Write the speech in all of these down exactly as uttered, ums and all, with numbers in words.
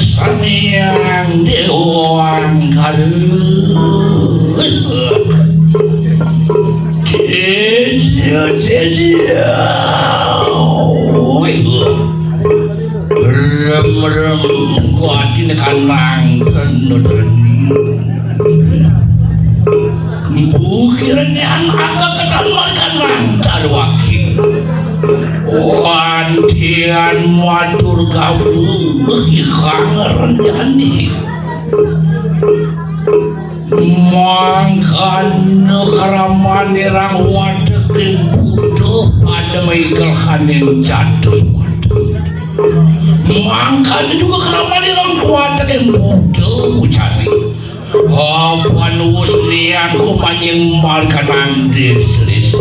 Sang Hyang Dewa Angkara. Teja, teja. Rem, rem, kuatin kanang ten, ten. Bukirnya angka ketan markan mantar wakil. Wantian matur kamu ikang renjani. Mangkana keramanirang wateking Buddha pada maikel kaning catus watek. Mangkana juga keramanirang wateking Buddha ucari. Apan wus nian kumanying markanang dis-, dis-,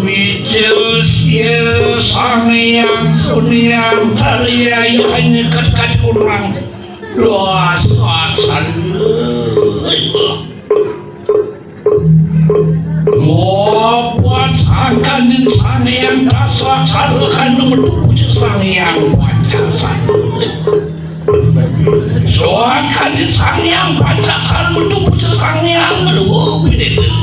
Mijil sil Sang Hyang Sunyang Tariaya nyekat kacurang. Dasar. Ngopat sangkaning Sang Hyang Dasaksara kang metu puja Sang Hyang Pancasara. Sangkaning Sang Hyang Pancasara metu puja Sang Hyang Dewa Pineda.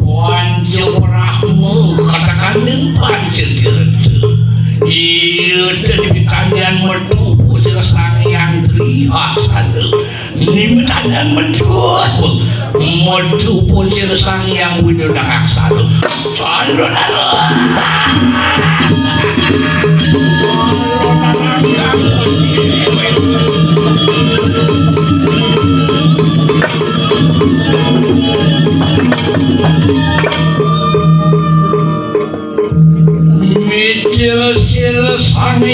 Panca Brahma katakan ning Panca Tirta. Iya, dadi pitandian metu pusir Sang Hyang Tri Aksara. Nimitangan metu, metu pusir Sang Hyang Winodang Aksara. Salira nara. Mijil sil Sang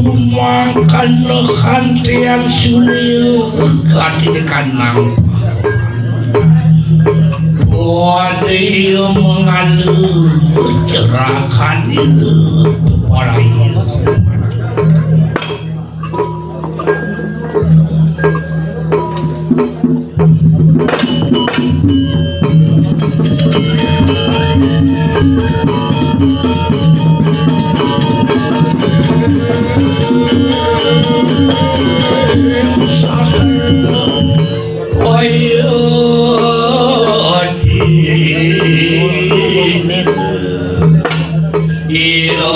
Mangkana kantian sunia kati kanang. Wadiya mengalu cerakan ini. Para iya. Iya,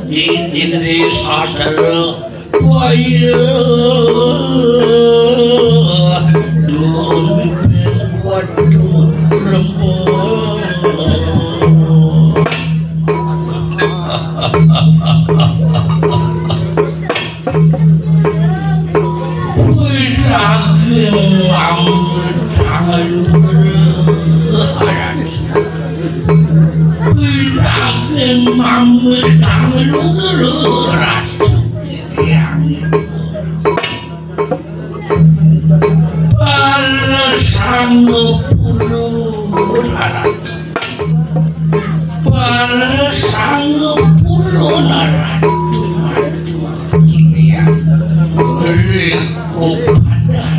di, di, di, sastra. Waya dumpin watu rembug. Wih, daging mamut tangan luhur. Wih, daging mamut tangan luhur. Ratu. Para sangga pura larat. Para sangga pura larat. Iya. Riko padan.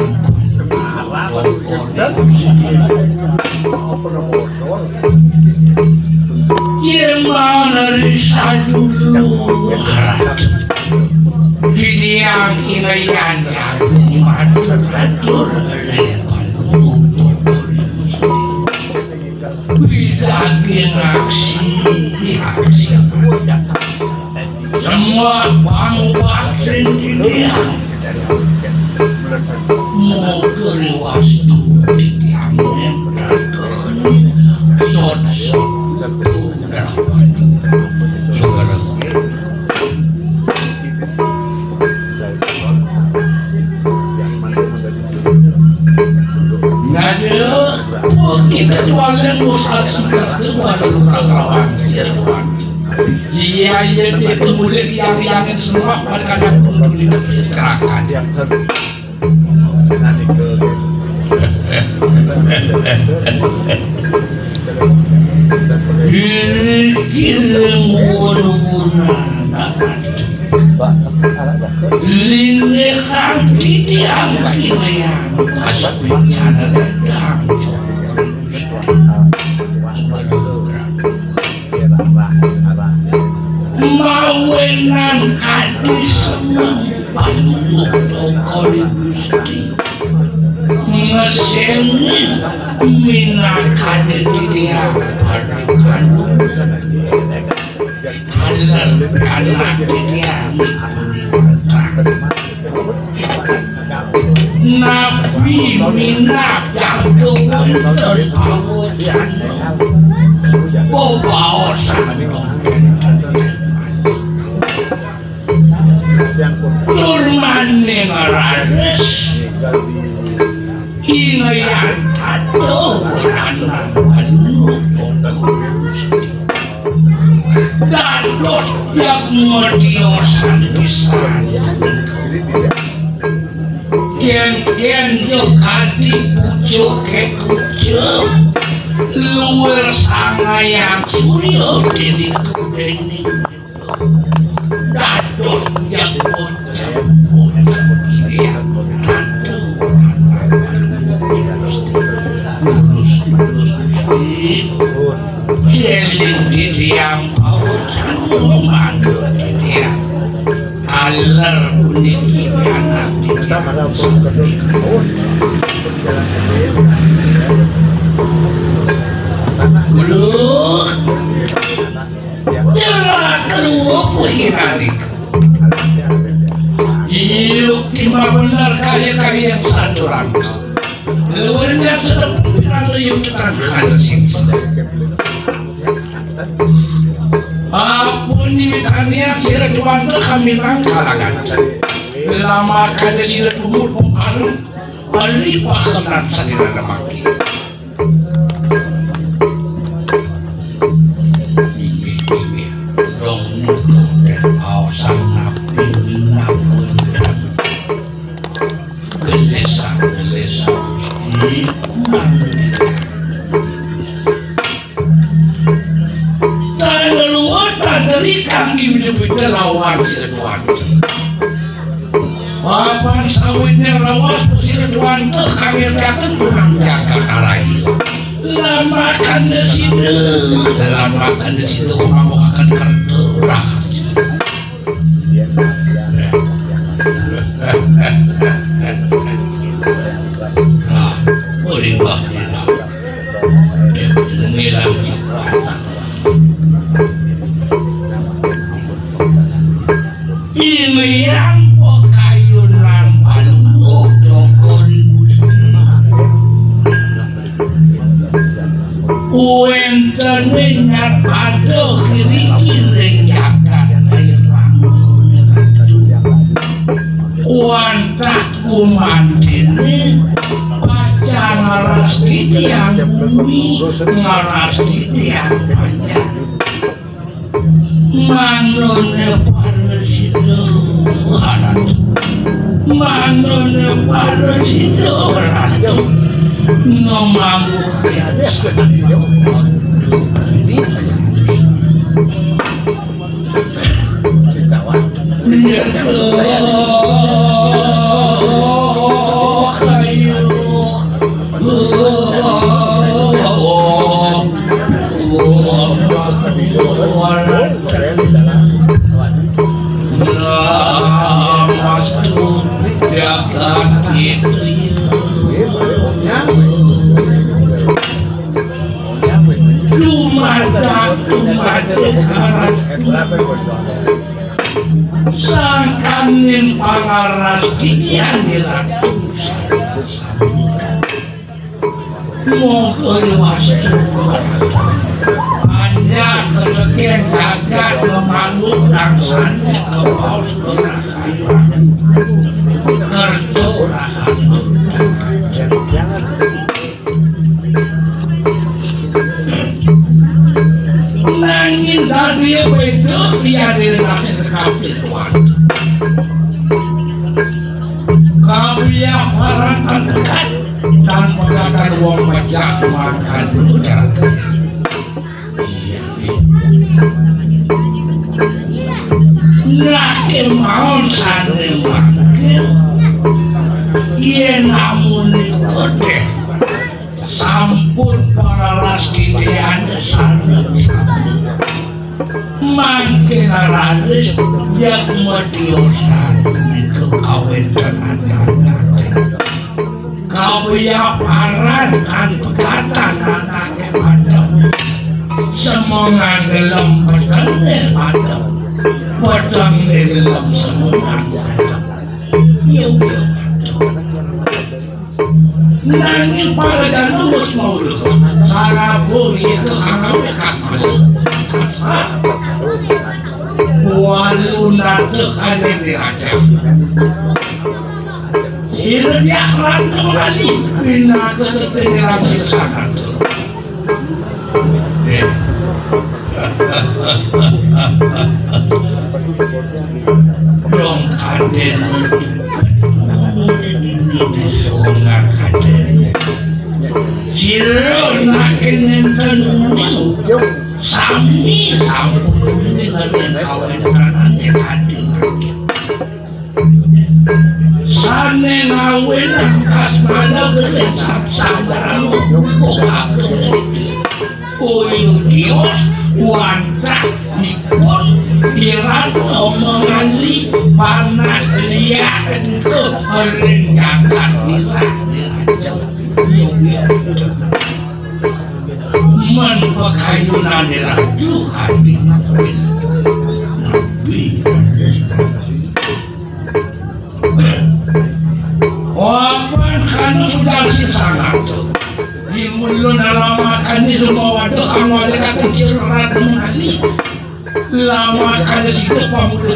Yen mau nari sadulu larat. Titiang Inayan Agung matur-atur. Widaging aksi, aksi. Semua pangubah titiang. Moga riwastu titiang nembrakani. Sot, sot. Saudara. Ngada, kita tuan yang dosa sebenarnya tuan orang lawan, tidak tuan. Iya, iya, dia kemudian yang, yang semua pada kadang untuk kita pergerakan. Iki lemu-lemunan. Linggih kanthi tiang kinayang. Pas bicara ledang. Mawenan kadi seneng panulung tokone Gusti. Ngesengi minakane titiang padukan. Haler anak titiang. Nabi minakah wonten pawocan. Bebaosan. Tur maning raris. Ingayang tato lanang panuh. Dados yagma tiosan pisan. Yen-yen yo kadi pucuke kucuk, luwir Sang Hyang Surya dening dening. Dados yagma. Seling titiang paut sandung mandul titiang. Aler puniki pianak. Guluh. Jalan keluar puhinane. Iyuk timbang bener kaya-kaya yang satu rangka. Lawan yang sedang pimpinan iyuk tetangga sing. Apun nimitanian sira tuan kami nang kalangan. Lama kada sira tumut pembareng. Bali pakenan sadina mangke. Inggih, inggih. Dong nutuh deh aosan Selawan Siratuan. Papan sawitnya lawas Siratuan teh kanggerjaken kunang jagat arayu. Lamakan desitu, lamakan desitu manggokaken kertu rahayu. Ah, boleh bah. Ngilang. Ilian pakayunan Palungguh Joko Ribut. Wénten nyat adoh kirikir ring jagat air langun. Wantah kumantene pacang ngaras titiang bumi, ngaras titiang panjang. Manone paresida, Ratu. Manone paresida, Ratu. Ngemanggu. Dumadak, dumadak, sangkaning pangaras titiang diratu. Moga dewasa. Panjang kereken jagat ngemanggu raksane kepaus kerahayuan. Kerto rahayu. Nanging dadi beda tiada nasib kabeh kuat. Kawiyaparan tan pegat, tan pegatan wong pejah makan ujar. Nah, kemauan sane mangke, yen namune kodeh. Sampun palaras titiang sareng sami. Mangke raris yag matiosan nika kawentenan anake. Kawiyaparan tan pegatan anake padem. Semengan gelem petenge padem. Petenge gelem semengan padem. Yo, yo. Nanging para gandum wis maulud. Sarabo iku angawe kasmalu. Walu nadeh ane diraja. Sira diak ranta melali. Pinaka setengah rambut sangat. Eh. Dong kaden. Dong kaden. Sira nake nenten uning. Sami sampun uning nenten kawentenane adi. Sane ngawen angkas manah gede sab-, sabarang ngumpul aku. Uyu dios wantah ipun iran omongan li panas liak ento ring jagat ilah. Men pakayunan ilah Tuhan. Wapan kanu sudah si sangat. Di mulun alamakan di rumah waduh kamu ada kata jirat mengali. Lamakan di situ pamuda.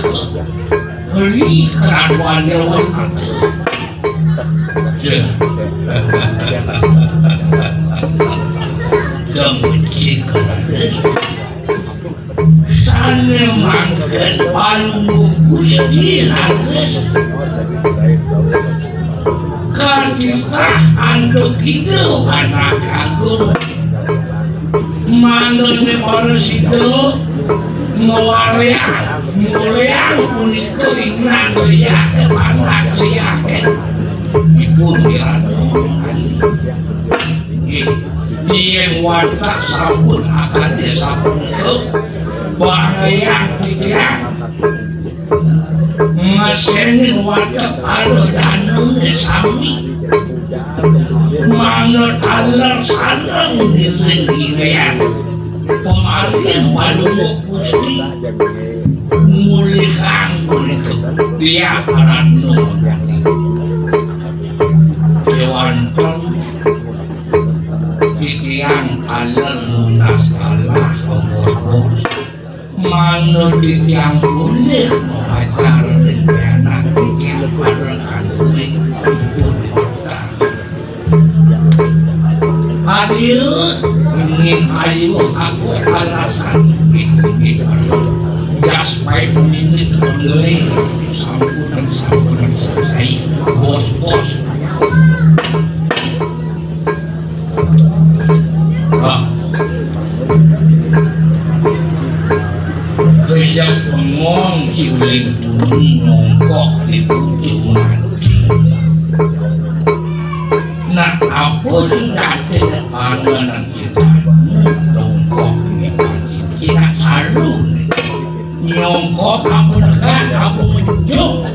Hei keraduan Jawa. Kamu jika. Sane mangken Palungguh Gusti Raden. Katitah antuk Ida Anak Agung. Manggone para sida Ngwaliang, ngwaliang punika inang liake, anak liake. Ibu Miranda. Nggih, yen wadah sampun akade sapunika, bangayang titiang ngesenin wadah para danune sami. Mangda taler sareng ngiring-iringan. Pamargin Palungguh Gusti mulihang punika Diah Ratna. Kewanten titiang taler nunas kalah, mangda titiang mulih mapajar ring pianak titiang pada kanduring ipun. Ayu, ning ayu aku alasan iki. Just five minutes only. Sampunan, sampunan selesai. Bos, bos. Wah. Kejak bengong si Ulin Tuni nongkok di pucuk mati. Nah, apa sing dadi panganan kita? Nongkok di mati. Kita salu. Nyongkok apa tegak, apa menjunjung.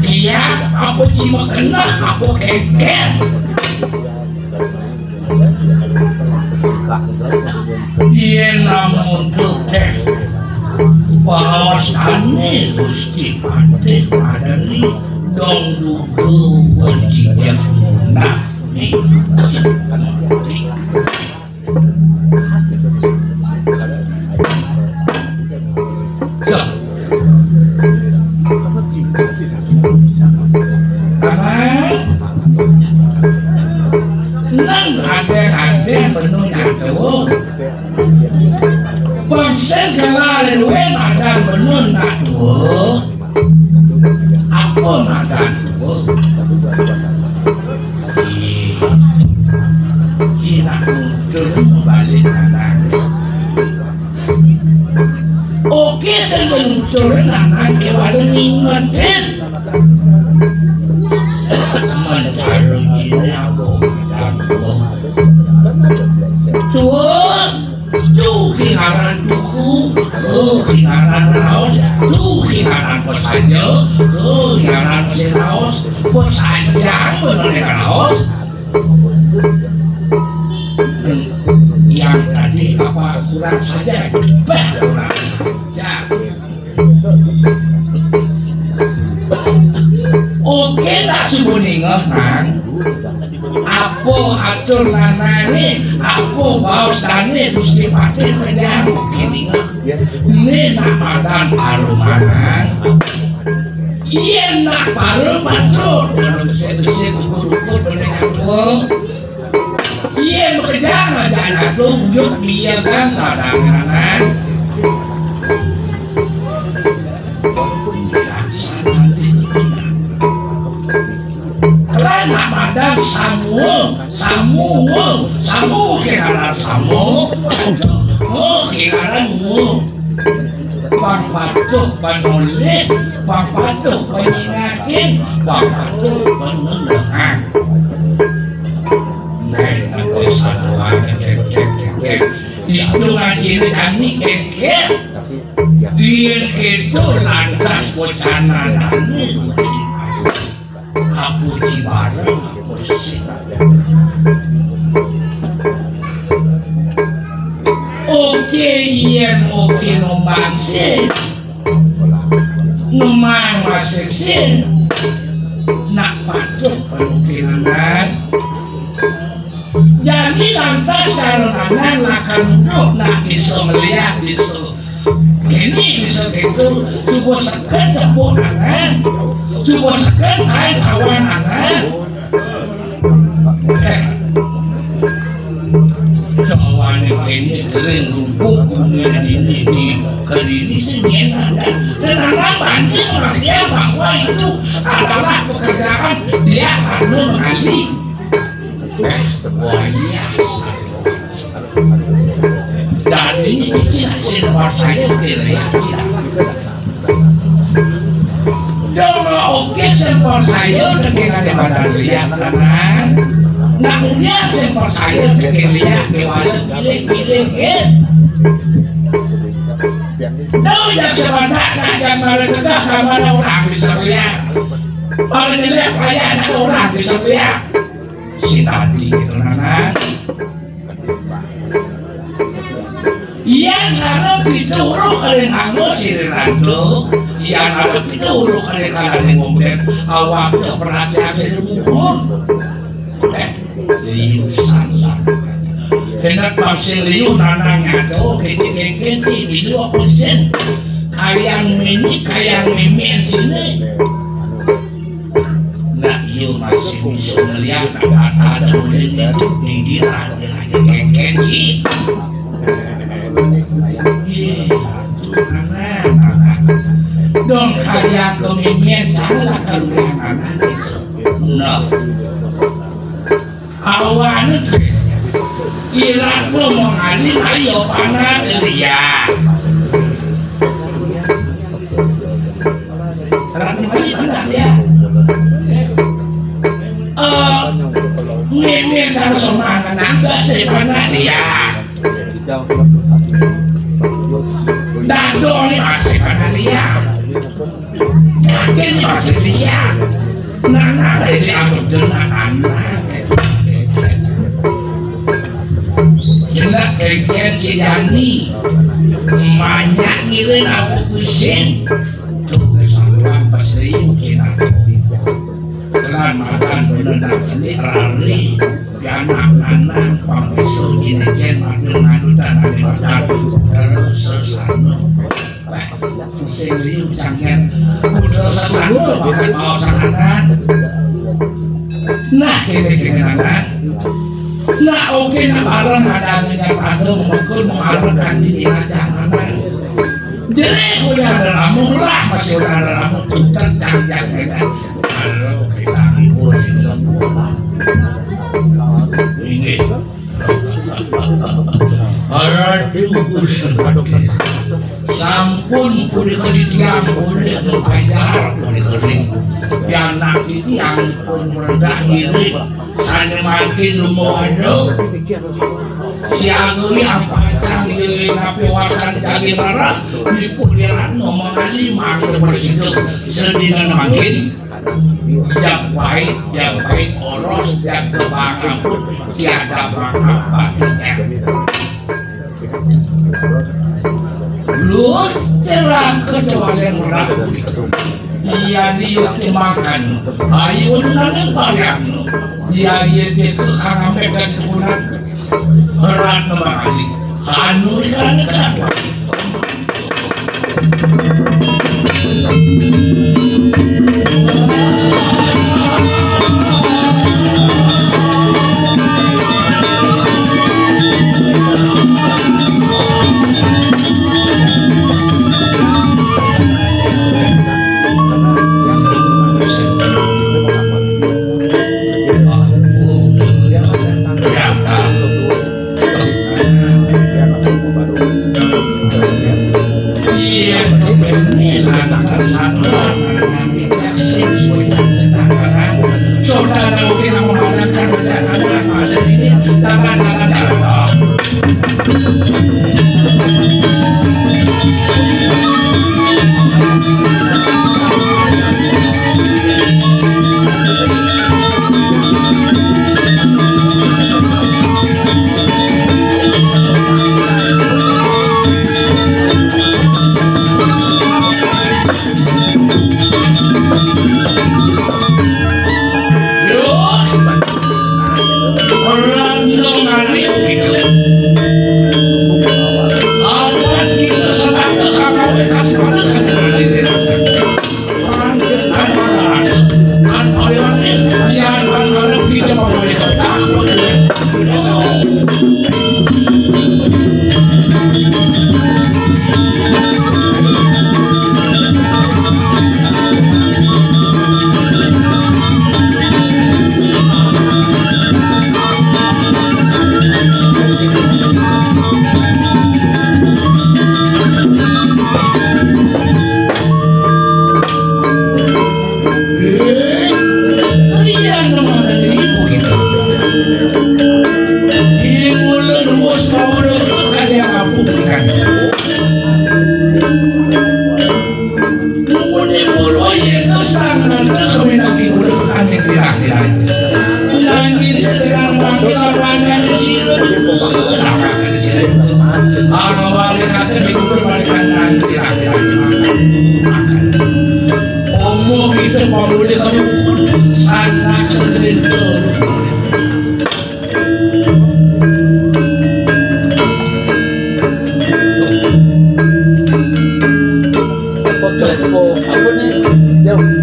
Kiap apa cima kena, apa keker. Yen namung tukeh baos ane Gusti Patih Madani dong duga wajib munah ning Gusti Patih. Dah. Apa? Nang ade-ade benun atuh. Bangsa gelar luwe madan benun atuh. Apa madan tuh? Ih, Cina muncul balik madan. Oke, sing nuturin anak kewala ngingetin. Mencari ini aku. Tuh, tuh kingaran tuku, tuh kingaran raos, tuh kingaran pesaja, tuh kingaran mesin raos, pesaja menolak raos. Yang tadi apa kurang saja? Bah, kurang saja. Oke, tak subuh ningeh, Nang. Apa atur lanane, apa baos dane Gusti Patih Pejang? Oke, ningeh. Ini nak madan parumanan. Iya nak parumanan. Kalau bersih-bersih, ukur-ukur, boleh ngaku. Iya, makejang aja atuh, uyut biya kan kadang-kadang. Keren nak madan samuul, samuul, samuul kiraran samuul, oh kiraran muul. Pang patuh panolih, pang patuh panyingakin, pang patuh panenengan. Nah, aku saluan kek kek kek kek. Itu ngaji kami kek kek. Dia itu lantas bocanan kami. Aku di bareng, aku di sini. Oke, iya, oke, nombang sih. Nemang masih nak patuh penukilan. Jadi lantas kalau nanang lakar nuduh nak bisa melihat bisa ini bisa gitu, coba seket tepuk nanang, coba seket hai kawan nanang. Eh, Jawane kene kering rumput dunia ini di kediri sendiri ada. Tenang banyak manusia bahwa itu adalah pekerjaan dia anu mengali. Eh, wah iya. Dadi Iki sing percaya diri. Dong oke sing percaya tekén kalian Madan Riak, tenang. Nak ulian sing percaya tekén Riak, kewala pilih-pilih, ya. Dong jak sebentar, nak jak malah tegah, sama orang bisa lihat. Malah dilihat, kayak anak orang bisa lihat. Si tadi, tenang. Iya, karena pituruh kali nganggo sirih rantu. Iya, karena pituruh kali kalane ngompet. Awak perhatian sirih muhun. Eh, liusan sana. Kena vaksin liu nanang nyado, kene-kene, itu aku sen. Kayang mini, kayang mimin sini. Nah, iya masih bisa ngeliat, ada mulai tinggi lah, dia lagi kengkeng sih. Iya, dong kaya kemimian salah kalau yang anak itu. Nah, awan irak lo mau ngali ayo panah dia. Ratu Mali mana dia? Eh, ngene kan semangat nambah saya mana dia? Dado ini masih mana dia? Yakin masih dia? Nana ini aku dengar anak. Kena kengkeng si Dani. Banyak ngiring aku pusing. Tuh kesampean pas riu kena. Kelan makan bener nak ini rari. Di anak-anak pang isu ini jen makin manutan ada makan. Terus sesano. Wah, sing liu jangan. Putra sesano pakai mau sanganan. Nah, kene-kene anak. Nah, oke, nah, bareng ada minyak padung, mekun, mengarahkan di aja anak. Jadi, udah ada lamun lah, masih udah ada lamun, putar jangan, ya kan? Kalau kita ngibul, ini. Ratu Gusti. Sampun punika titiang, boleh mempayar punika ring. Pianak titiang pun merendah diri. Sane mangkin lumondo. Siaga wi ampacang diri tapi watan jagi marah. Ibu lirat ngomong kali mangke bersitu. Sedina mangkin. Yang baik, yang baik oros, yang bebangampun, tiada bangap baginya. Lu cerah kecuali murah. Iya dia dimakan. Ayo nanti banyak. Iya dia dia ke kanampe dan kunan. Berat nama kali. Anu ikan ikan. Pura yén sang nandha kawéntenan kangge dirah-dirah. Nanging sedengah mangke lawangan sira, lawangan sira. Ana wali ngaten iku permalikan nang dirah-dirah. Omo kita pamulih kemuput, sanak sedrinta.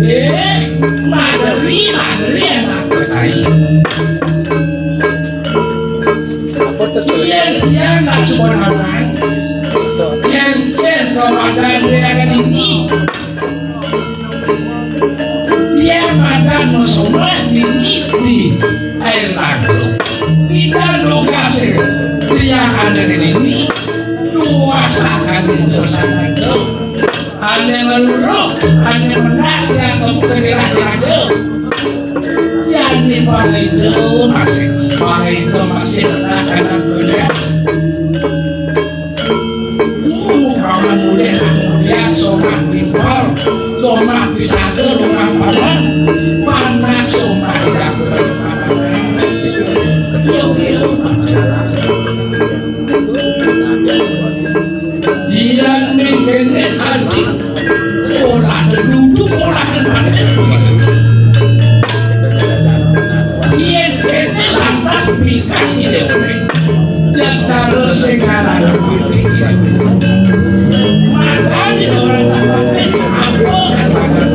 Eh, materi, materi enak percaya. Yen tiang nak suwun aman, yen, yen komandan tiang ini, tiang madan mesomah dini di air lagu. Kita lokasi tiang ada di ini, dua sangat itu sangat. Ane meluruh, ane menang yang kamu kena raja. Jadi para itu masih, para itu masih menang akan kuliah. Uh, kamu mulia, mulia, somah timpal, somah pisaga, rumah paman, panas, somah tidak. Yo, yo, yo. Yen ning kene kanthi ora duduk, ora tempat. Yen kene lantas bingkas ide. Yen cara sing aran putih. Makane ora tempat apa kan.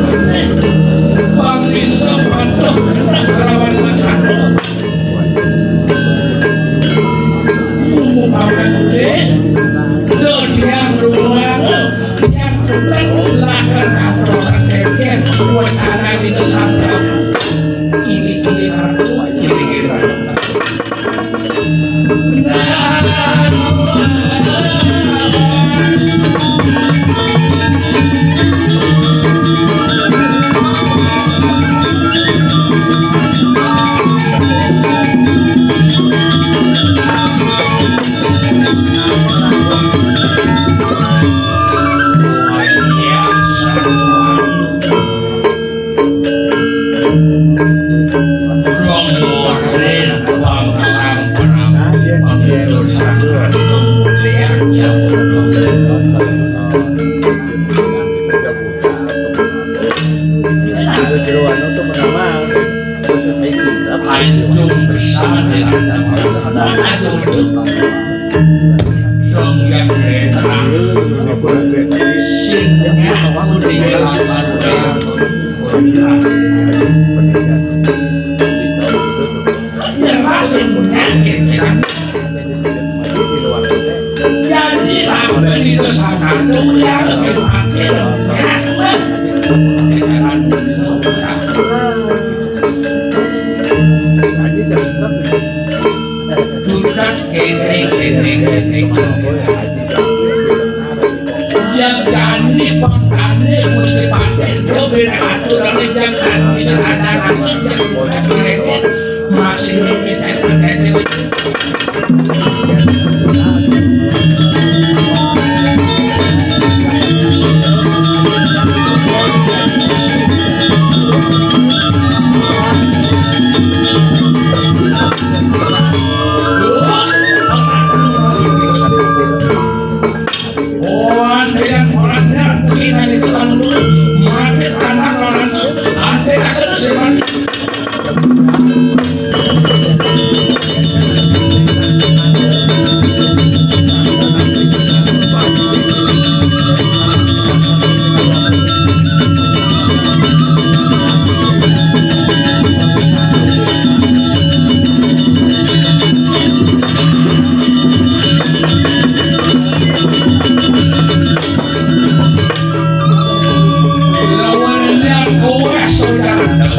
Wong bisa patuh kena kelawan masalah. Umpama nggih, do tiang ruang, tiang tetep lakon atur sakeker, wacana kita sampeyan. Ini, ini ratu, ini, ini ratu. Nah. Jero-jero anu tuh pertama, terus selesai sih. Ayo, bersama dengan ayo, dong yang kereta. Sing dengan aku di dalam. Jelas sing punya, gitu kan. Jadi, apa itu sangat tuh yang dipakai? Budak kene, kene, kene, kene. Yang jani pangkane mesti pakai, dia beda aturan yang kan bisa ada yang budak kene. Masih ini, kene, kene. Wan, kalian orangnya, kita itu lalu mati tanah orang tuh, nanti akan sepan. Lawannya kowe saudara.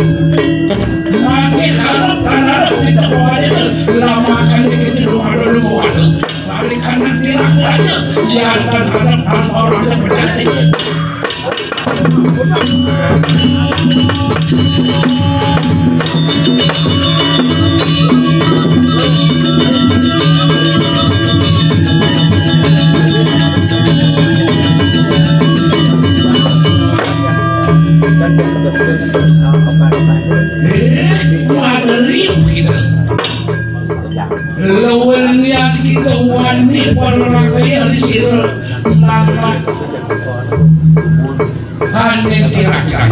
Mati harap tanah kita bawa itu. Lama kan kita rumah dulu bawa itu. Lari kanan tirak aja. Ya, dan ada tanpa orang yang berjati. Luwih niat kita wani para rakyat di sira nama hanya kira-kira.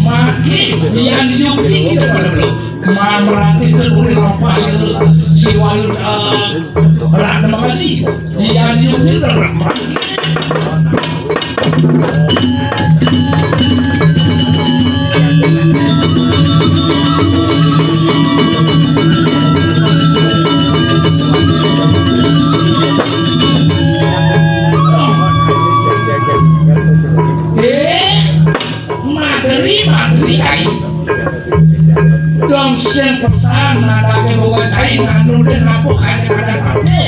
Maki yang yuki kita pada belum. Mamrati itu boleh lepas itu si Wayu, eh, Ratna Mangani. Yang yuki dah lepas. Eh, materi, materi, ai. Dong sing pesan, nadake bukan cai, nganu dan apa, kade pada pakai.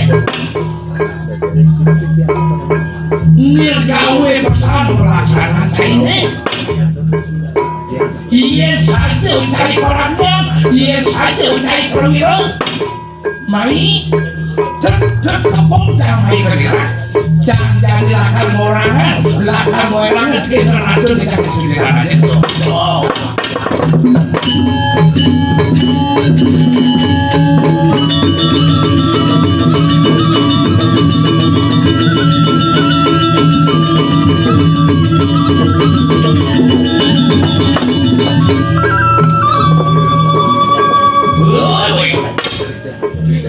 Nir gawe pesan pelaksanaan cai ne. Iya saja cai perangnya, iya saja cai perwira. Mai, cek, cek, kepong, jangan mai ke dia. Jangan jadi lakar morangan, lakar morangan, kita racun, kita kasih dia. Oh.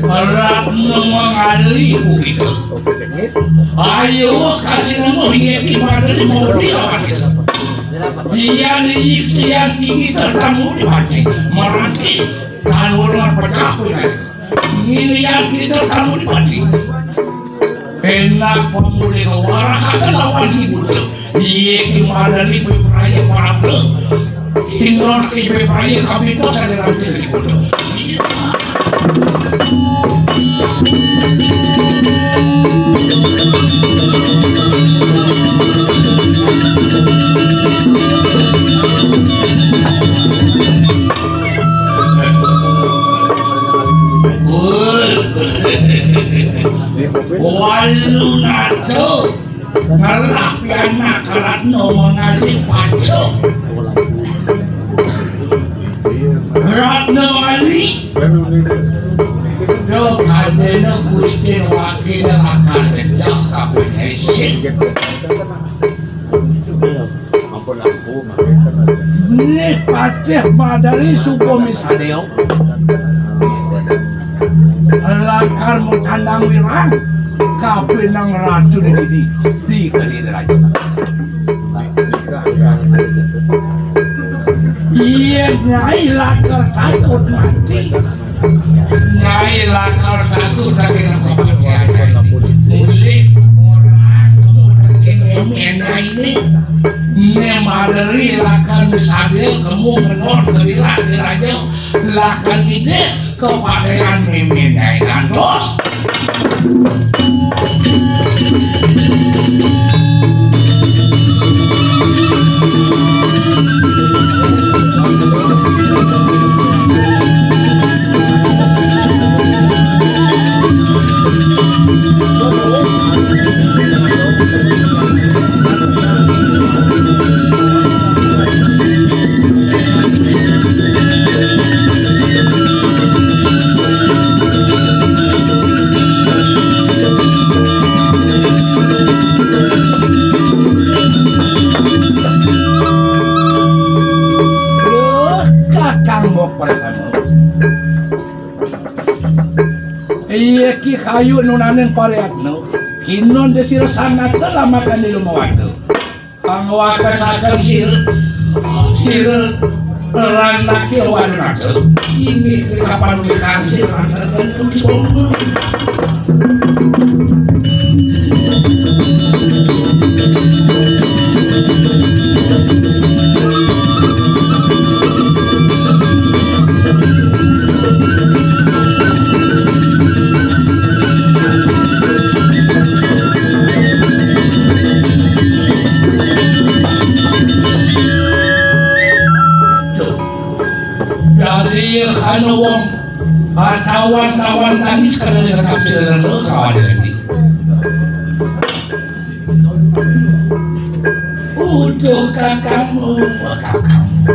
Ratna Mangani ku kita. Ayo kasih nama iya ki materi mau di apa kita. Iya ni yang tinggi tertamu di mati. Merati. Kalau orang pecah pun. Ini yang kita tamu di mati. Enak pemulih warah akan lawan si buta. Iye ki madani bepraye parabda. Inor ki bepraye kabito saliran sing dibutuh. Walu nato. Ngelah pianak Ratna Mangani pacu. Ratna Mangani. Do kadena Gusti wakil lakar dah kabeh sik. Ampun aku, mangke. Nih Patih Madari Suko Misadeo. Lakar mutandang wirang. Kape nang ratu di didi, di kediri raja. Iya, nyai lakar takut mati. Nyai lakar takut lagi nang kematian. Boleh orang kamu lagi nenek ini. Nemaderi lakar misadeo kamu menor kediri raja. Lakar ide. Kepatean mimin nyai ngantos. Duh, kakang mok persemu. Iya ki kayu nunaning pariatno. Kinon desir sangat lamakan di lumawatu. Pangwakasaken sir, sir ranake wanata. Inggih kapan wikan sir ranake. Dadi kana wong atawan-tawan tangis kana dengan kapsiran lo kawan ini. Utuh kakangmu, kakangmu.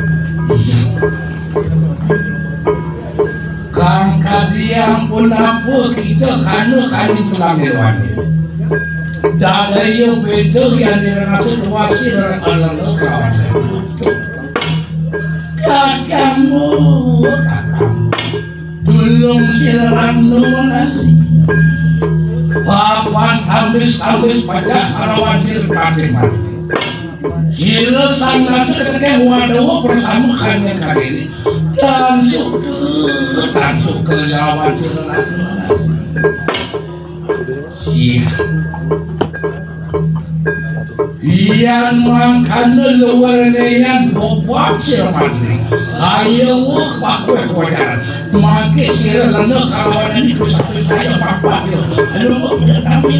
Kang kadia Ampun apa kita kana kani tulang dewan. Dagaya beda yang dirasa kuasa dalam alam kawan. Kakangmu, kakangmu. Tulung sira anu ngali. Papan tambis-tambis pajak kalawan sira pati mati. Sira sang nata ketekeh wadawa bersama kanya kadene. Dan suka, dan suka lawan sira anu ngali. Iya. Yan mangkana luwene yan bobot sira mati. Ayo wah pakwe kewajaran. Mangke sira lena kawanan iku sampai saya papat ya. Ayo wah kami.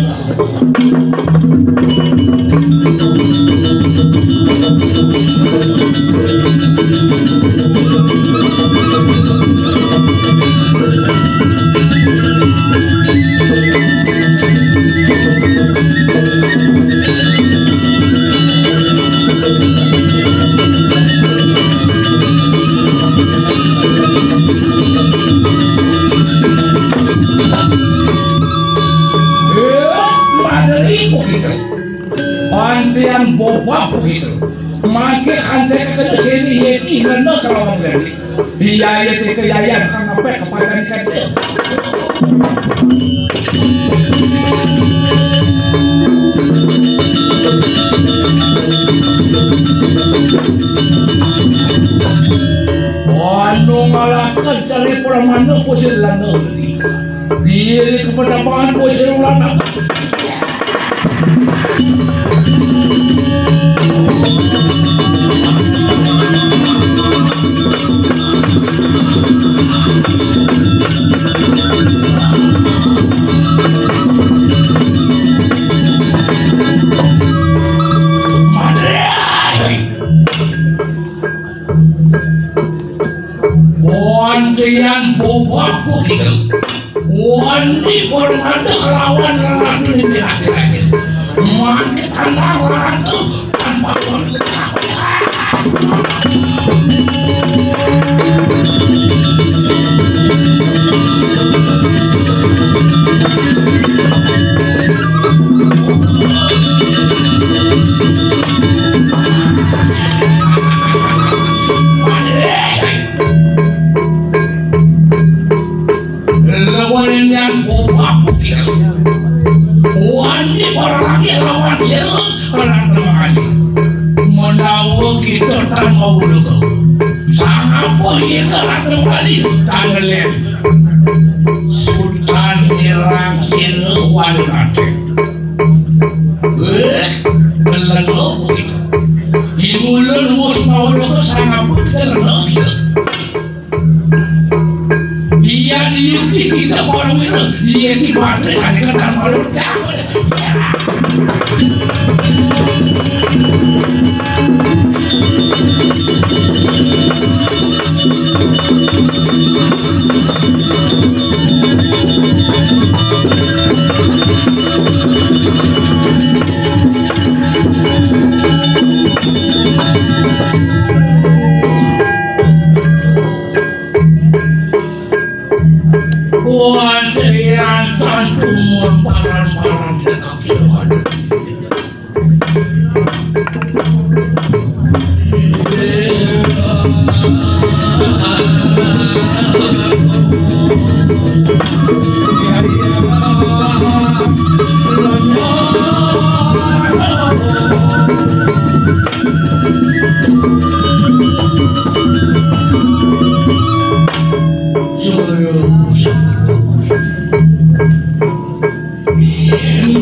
Eh, maderi kok gitu. Pantian bobab gitu. Mangke kante kene sini yeti lena kalawan leni. Iya, iya, teke yayan, hang apa kepada dikate. Anu ngalakan cari pramana kusir lana. Diri kepada pangan kusir ulana. Wonten bobot begitu. Wani permata kelawan ratu ini akhir-akhir. Mangke tanah ratu tanpa pun. Lawan yang bobak bukit. Wani barang lawan sira, ora temangan. Menawa kita tan mau dulu. Sangapa iya ora temangan? Tan ngelem. Sultan nyerang kene wani mati. Eh, lelo kita. Imulun wis mau dulu sangapa kita lelo kita. Iya, iya, kita orang ini, iya, kita mati, kan, kan, kan, kan, Wah, yang tantu mun paran-paran.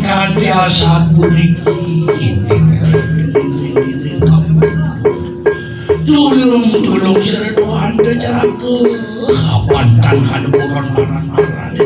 Kadya sapuniki. Tulung-tulung sira tuan keceraku. Kapan tan kademuran maran-maran.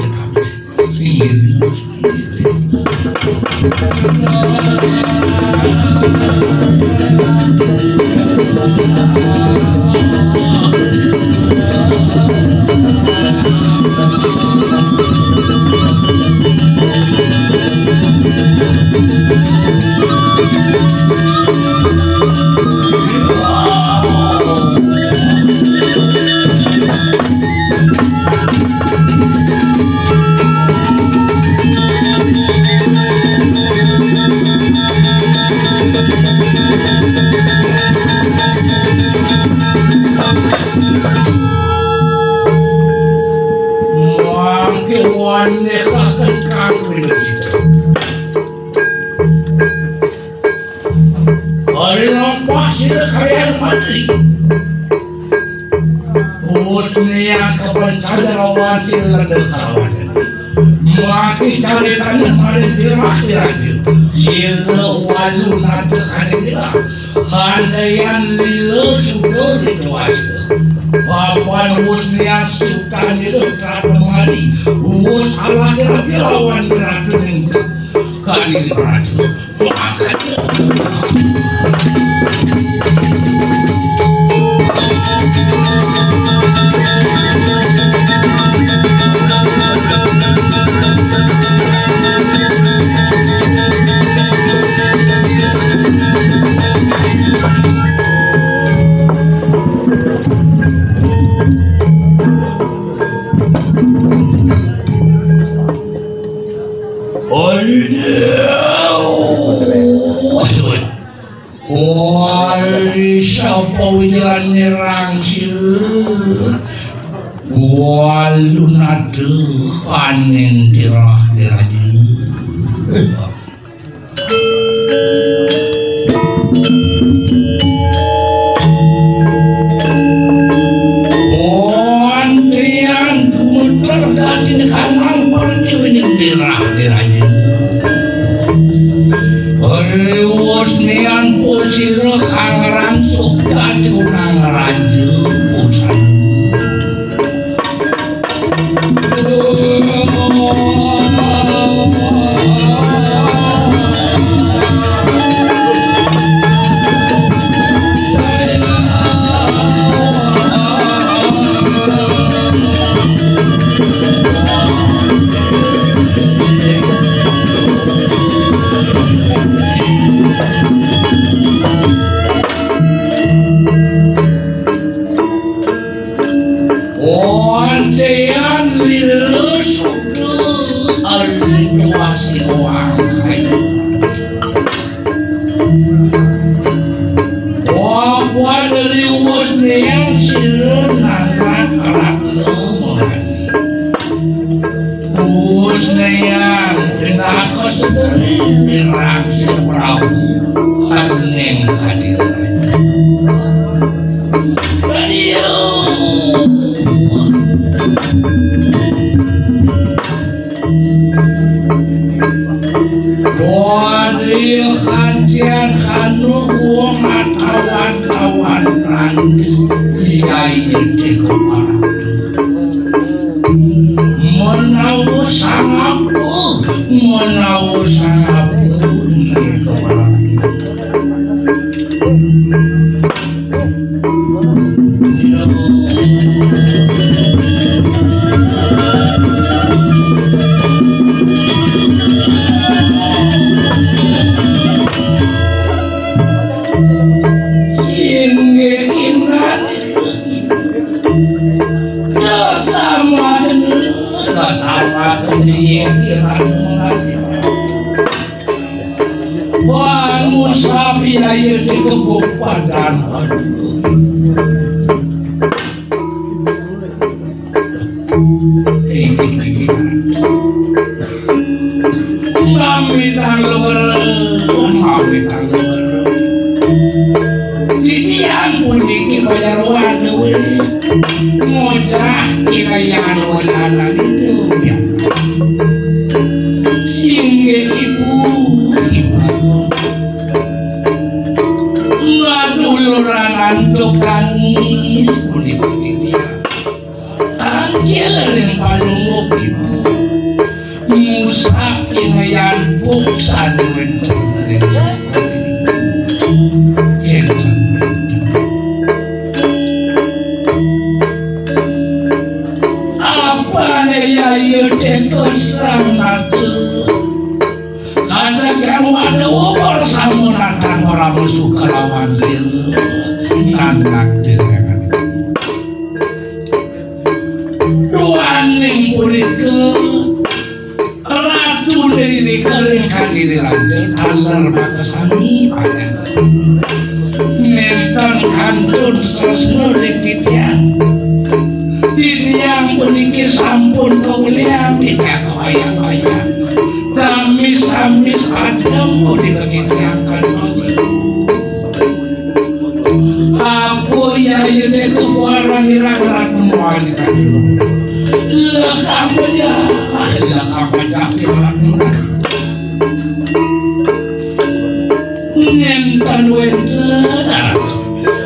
Mangke wanekaken kang pinecita. Ari lampah sira kayang mati. Wus niang kapancadan lawan sira kalawan. Maki caritane maring tirah-tirah. Sira walu nata kane tirah. Handaian lila suda dituasa. Papan wus niang sutan ira trata mari. Wus alah rabi lawan ratu ningke. Kali ratu. Wali sapa wijalan nyerang sira? Walunata paning tirah-tirah. Wonten gumeter dadi kanang pertiwining tirah-tirah. Riwus nian pusira kang rangsuk dadi unang raja pusat. Wonten lila suda arinduasi wangkaya. Wawan liwus niang sira nanak ratna mengani. Wus niang pinaka seteri nirang sira Prabu aning hadir. Wani kantian kanu wong atawan-tawan nangis. Iyai nyedhi kepala. Menawa sangapa, menawa sangapa, nyedhi kepala. Singgih inani. Kasamaken, kasamaken inggih inani. Wah, musapi ayo dikebuk padan. Mamitang luwer, mamitang luwer. Titiang puniki bayar waduh. Ngocah kinayan wadanan itu, ya. Singgih ibu, ibu. Maduluran antuk tangis puniki titiang. Tangkil ring palungguh ibu. Musak inayan puk sanuwun ring. Apane yaya teka sang nata. Kata kang wadawa para samunatan para musuh kalawan yen nanak derengan. Duaning punika Ratu Dewi Kering kadiri raja taler makasami panen. Nénten kantun tresna ring titiang. Titiang puniki sampun kaweliang titiang kawayang-wayang. Tamis-tamis adem punika titiang kantun. Apa yaya té kepuaran irang Ratna Mawali kantun. Lekang pejah, lekang pejah Ratna. Nénten wénten,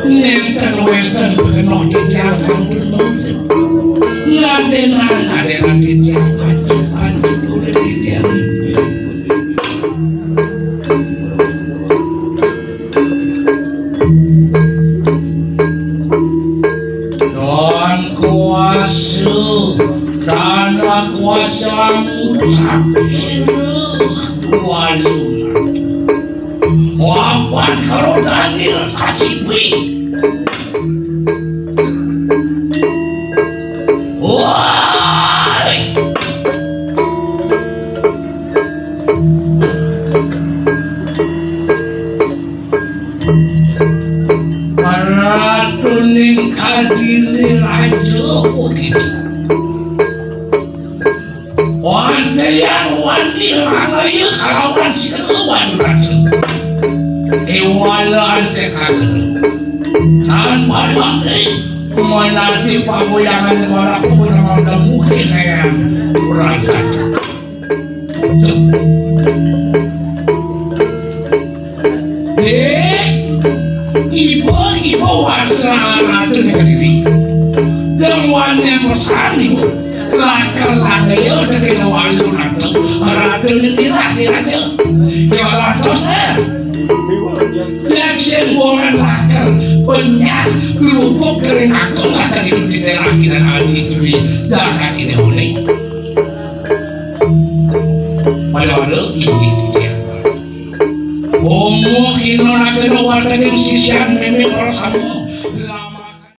nénten wénten pikenoh titiang kantun. Ngadénan, ngadénan titiang pancu, pancu urip titiang. Tuhan kuasa, tanah kuasa mutak. Walu. Papat karo Daniel kasipi. Woi. Ratuning kadiri raja begitu. Wantayang wani rangaya kalawan sira wan raja. Kéwala anté kagel. Tan padang, eh, manati pagoyangan marapun mangga mugi kaya kurang. Éh, iba, iba warsa ratu negeri. Dang wani pesan ibu. Lakar lakaya tekena walu ratu. Ratu negeri lah dirasa. Kaya lantos, eh. Yak sing buangan lakar, penyah, lupuk kering aku lakar hidup di daerah kita nanti dwi. Dak katine oleh. Pada-pada inggih titiang. Omo kina nakena watening sisian meme para samu.